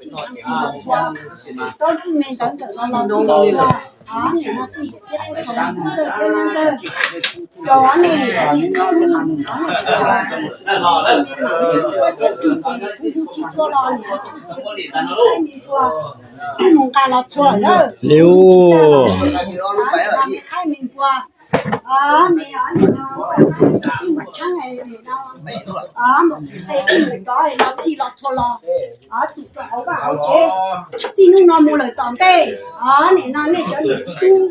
txhij txhua, rau txij me ntawd ntawm los los txhij los txhua, o nim no tij thiab tub thaum ntawd thiab ntawd, rau nim no nim no nim no nim no txhua thiab tij ces kuv tsis txhua los nim no tij tsis txhua, mus nqa los txhua lawm. Li ub, me qaib me npua, me nim no tij mus tshab nim no, mus tsis qe tij mus dov los txhij los txhua los, txhij rau hauv vaj hauv tsev, txij hnub no mus lawm tom ntej, o nim no nej cov niam txiv tub,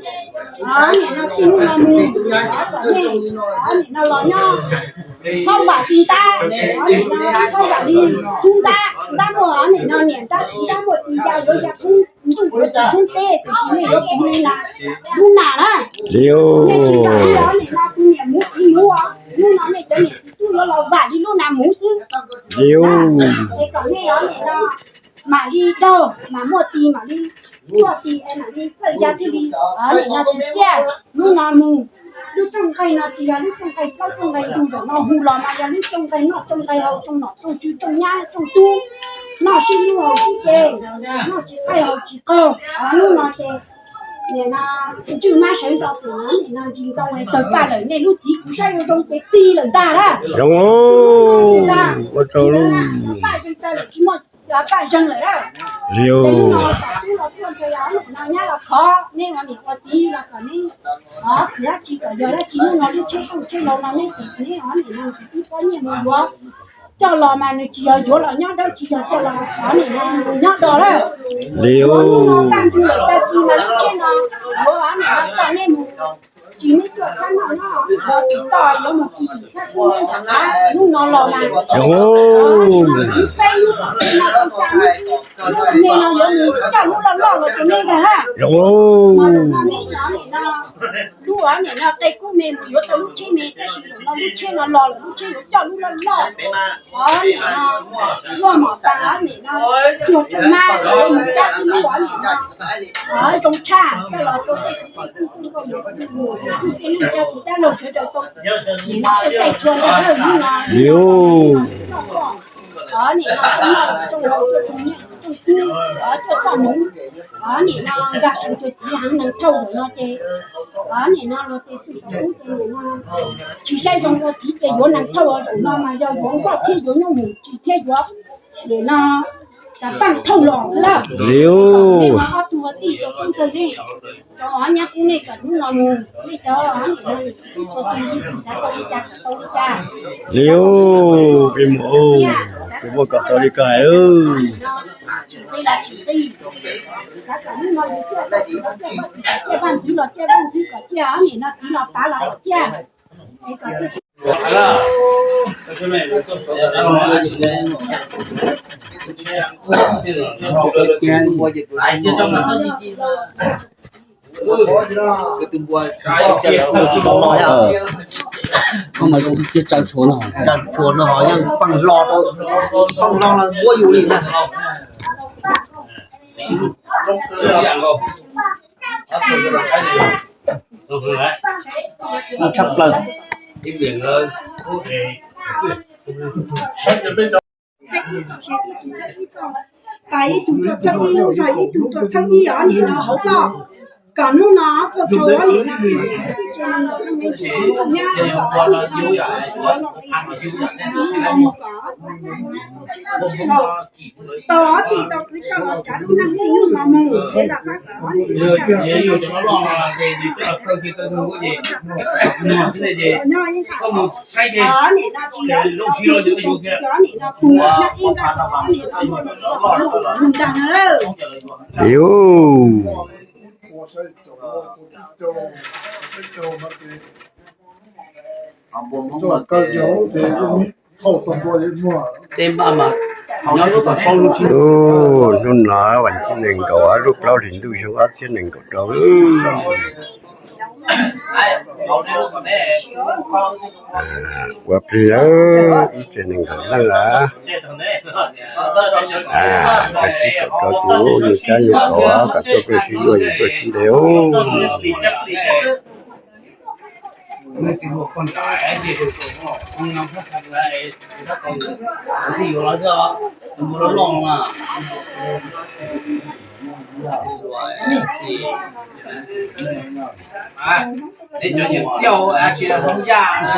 o nim no txij hnub no mus, o kom nej, o nim no los nyob txhob vam li ntab, o nim no txhob vam li xub ntab, ntab muaj o nim no niam ntab txiv ntab muaj tis ya yuav ya khoob ntuj yuav tsis khoob teb, tiam sis nej yuav puv li na, lub nas na. Li ub, nej tsis vam li o nim no tus niam muv txiv muv, hnub no nej cov niam txiv tub yuav los vam li lub nas muv xwb. Li ub, es kom nej o nim no mam li daug, mam muaj tis, mam li muaj tis es mam li txawj ya thiaj li, o nim no tsis txiaj. Hnub no mus, lub rooj nqaij no tsis yog lub rooj nqaij plaub rooj nqaij ntug, zaum no hu los mas yog lub rooj nqaij noj rooj nqaij haus, rooj nom rooj tswv rooj nyab rooj tub, noj sib hlub haus sib ce, noj tsis qaij haus tsis qaug. O hnub no ces nim no ntswj mab sawv ntxov tus no nim no ntsis ntoo tawg paj lawm, nej lub txiv kuv saib zoo zoo ces txi lawm ntag na. Zoo, ua tsaug lub paj zeeg tawg lawm, tsis muaj paj zeeg lawm. Li ub, nim no nyab los khov neb ua niam ua txiv los kom neb, o dab tsi kom yog dab tsi hnub no lub tsheb rooj tsheb laus no neb xeem neb o nim no tsis tub pab nyiaj mus yuav, coj los mas nws tsis yog yuav los nyob dawb, tsis yog coj los o nim no mus nyob do lawm. Li ub, hnub no kaj ntug lawm tag kis mas lub tsheb no yuav o nim no coj neb mus, tsis neb tuaj txhab noj nyob, yuav tsis toj yuav mus kis txhab kub neb ntawm qab, hnub no los mas, o nim no peb hnub tom ntej no rau xya hnub xwb, hnub me no yuav mus coj lub loj loj los rau neb ntag na. Mas zaum no neb o nim no lub o nim no qe kub me mus yuav tau lub tsheb me, tab sis zaum no lub tsheb no los lawm, lub tsheb yuav coj lub loj loj, o nim no loj mom tas o nim no cuag tsuj mab yuav mus cab ib lub o nim no zoo tshaj coj los rau tej kwv tij phooj ywg, tej neej tsa txiv dab laug sawv daws tau nim no tuaj caij tshua ntawm hnub no. Li ub, o nim no tuaj noj tuaj haus tuaj tsoom niam tsoom tub, o tuaj txoj hmoov, o nim no nkag rau cov txiv heev nees thauj zaum no ces, o nim no los ces xwm saum ub ces nim no tsis saib zoo ua txiv ces yuav nees thauj, zaum no mas yog yuav nkoj thiab yuav nyuj mus tsis thiab yuav nim no kav paj thauj los xwb lawm. Li ub, ob tug ua tij rau koob txawg ntxwv, rau o nyab kub nej kom hnub no mus nej cov o nim no tub txhua tus xav tau li cas kom tau li cas. Li ub, peb mus ub, peb muaj kom tau li koj hais. Tsis nqi los tsis nqi, xav kom hnub no yus tuaj tau los tuaj, kom ciaj vaj ntxwv los ciaj vaj ntxwv, kom ciaj o nim no txiv los pav los kom ciaj. Es kom xwb Koj mas tsis tsaws tshuav no, tsaws tshuav no ho yeej pheej lo, pheej lo muab yus li ntag. Muaj tshaj plaws. Pas ib tug tuaj txhawb ib lub zog, ib tug tuaj txhawb ib o nim no hauv toj, kom hnub no tuaj tau o nim no tau o tij tau kwv coj los tsav lub neej txij hnub no mus, ces lam fab kom o nim no nim no tsis yog o nim no tus nyob ib nqaj o nim no muaj lus ntag na. Yus hnub no vas thib nees nkaum ob lub plaub hlis ntuj xyoo ob txhiab nees nkaum rau. Ua plig lawm, ib tsev nees nkaum leej lawm. Koj sib kom rau tus yus cab yus kaum kom tuaj koj sib luaj yus tuaj sib ntev. Nws tsis luag pog nrad ces, nws no pab xav lawm, tus twg yuav los xwb, tus npua loj loj na. Neb cov nyiam xiauj tsis hoob yaj na.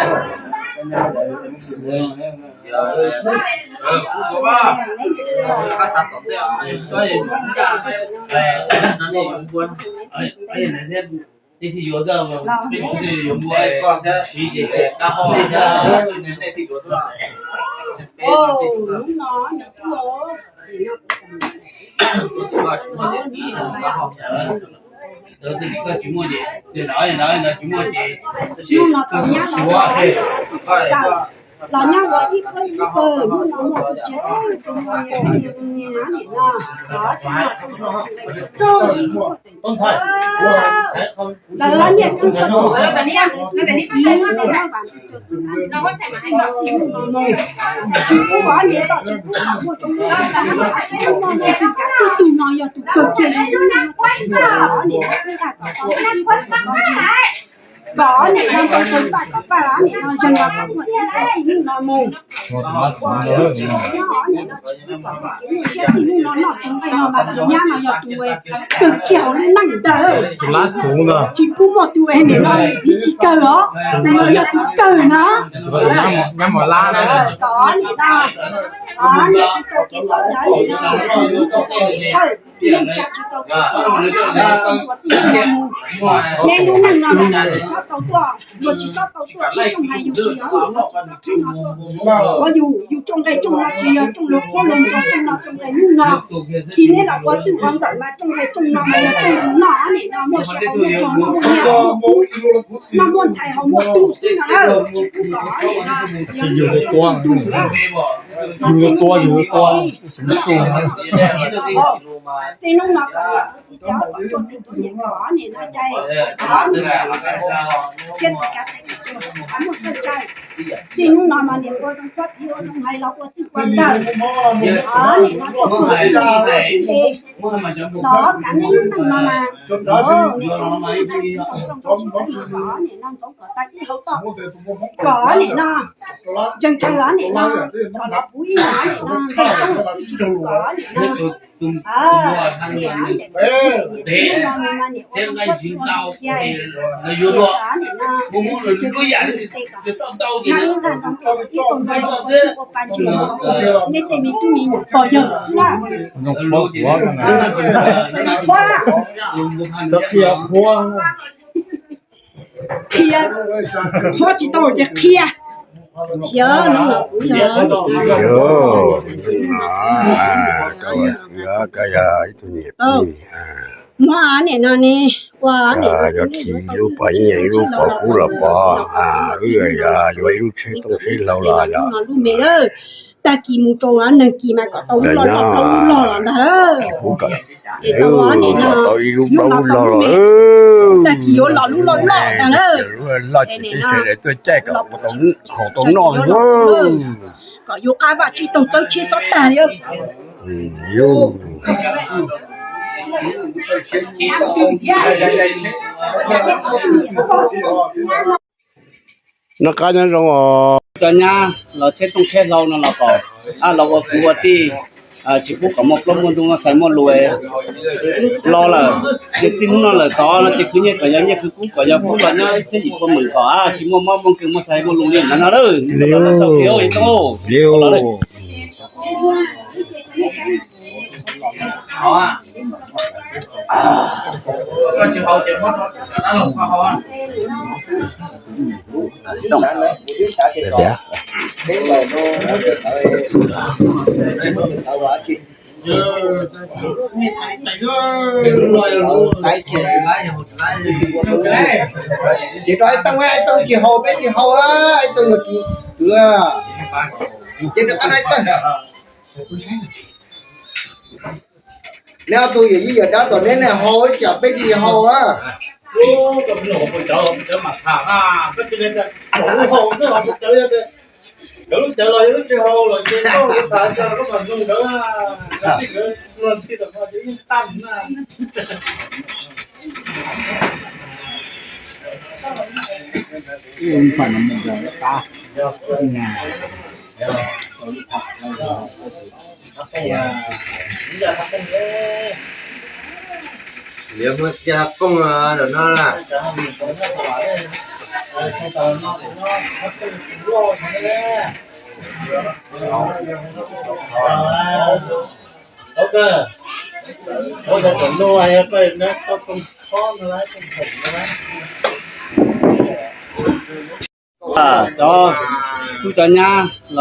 Kuv xav tom tej hoob yaj no, nej yuav npua, nej thiaj yuav, peb yuav npua, koj thiab siv ces kab hoj thiab tsis nej thiaj yuav xwb. Peb no tsis muaj tias kab hoj, koj tsis muaj ces, tus no no tsis muaj ces, tab sis koj suav los nyob ua ib khub ib pawg, hnub no muaj tus tsev tus niam nim no, lawv niaj hnub tsis pub ua niam tom tsis pub tom muaj zoo li, hnub no tus kawg kiag li, hnub no tus kawg kiag li, kom niam no tau tau paj kom paj, kom niam no zoo los kom muaj txij hnub no mus. Niam no tsis pub kom muaj kev nyuaj siab txij hnub no noj tus nqaij no mas tus nyab no yog tus kawg kiag hauv lub neej ntag. Tsis pub muaj tus niam no txiv tsis kawg os, tus no yog tus kawg na. Kom niam no, niam tsis tau kev txawj, niam tsis tau kev txawj, tsis tau kev txawj, neb lub neej no mas tsis txhob tau tuaj, yus tsis txhob tau tuaj tsis tsooj hais yus tsis yog, yus tsis txhob qhib no tuaj, yus yus tsooj nqaij tsooj no tsis yog tsooj luag qhuab luag ntxoog, tsooj no tsooj nqaij hnub no. Khi neb los ua txwj ua nkawm mas tsooj nqaij tsooj no mas yog tsooj yus noj, niam no muaj sia hauv muaj tshua, muaj nyiaj muaj kub, noj muaj ntxhais haus muaj tub xwb no, tsis pub kom niam no yog tus tus tus tus tus tus. Txij hnub no kom niam txiv cov kom tsuag txim tuab niam kom niam no cai, kom niam no thiab txiv kav tais txiv tuag kom muaj txawj cai. Txij hnub no mas niam ua zoo txhob txiv ua zoo hais los ua txij ua nkawm, niam no tuaj tuaj txij no los sib ze, los kav neb lub neej no mas, niam no tsis tau zoo tsis tau zoo kom niam no ntxoov kom tau ib hauv toj, kom niam no ntseeg ntseeg los niam no, kom los puv ib no niam no nqe koob los tsis tau kom niam no. Neb tej me tub me nyuam pog yawg xwb na. Qhia, qhuab tsis tau ces qhia. Qhia no kuv yog, yog ib tug niam tij. Muab niam no ne, ua niam no yog khi ib lub pov nyiaj ib lub pov kub los pov, wb yog yuav ib lub tsheb tooj tsheb hlau los yog lub me lawm. Tag kis mus rau neeg kis mas kom tau lub loj loj plaub lub loj los ntag. Kom tau ib lub plaub lub loj los, tag kis yuav los lub loj loj ntag lawm. Loj ces tuaj caij kom haus tau noj. Kom yus qab vaj tsib taug txawb tsheb xob tag li. Noj qab nyob zoo os. Cov nyab los tsheb tooj tsheb hlau no los kom, los ua kwv ua tij, tsis pub kom muaj plaub muaj ntug muaj xais muaj lus los lawm. Ces txij hnub no lawm tod no ces khwv nyiaj kom yog nyiaj, khwv kub kom yog kub, los nyob ib txhiab yim pua meem kom tsis muaj mob muaj nkeeg muaj xais muaj lus li ntawd no lawm. Ces rau Aib Tooj, Aib Tooj tsis haus peb tsis haus, Aib Tooj yog tus kwv. Ces rau qab Aib Tooj, neb ob tug yawm yij yawm dab tom neb, nej haus ib tsam peb tsis haus. Cov lub cawv los yog lub tsis haus los ces koj ua tas tas koj mam nug nkawd, nkawd tij nkawd luag ntxhi tom no ces yeej tag na. Yuav muaj caj pooj rau no na. Cov tub cov nyab los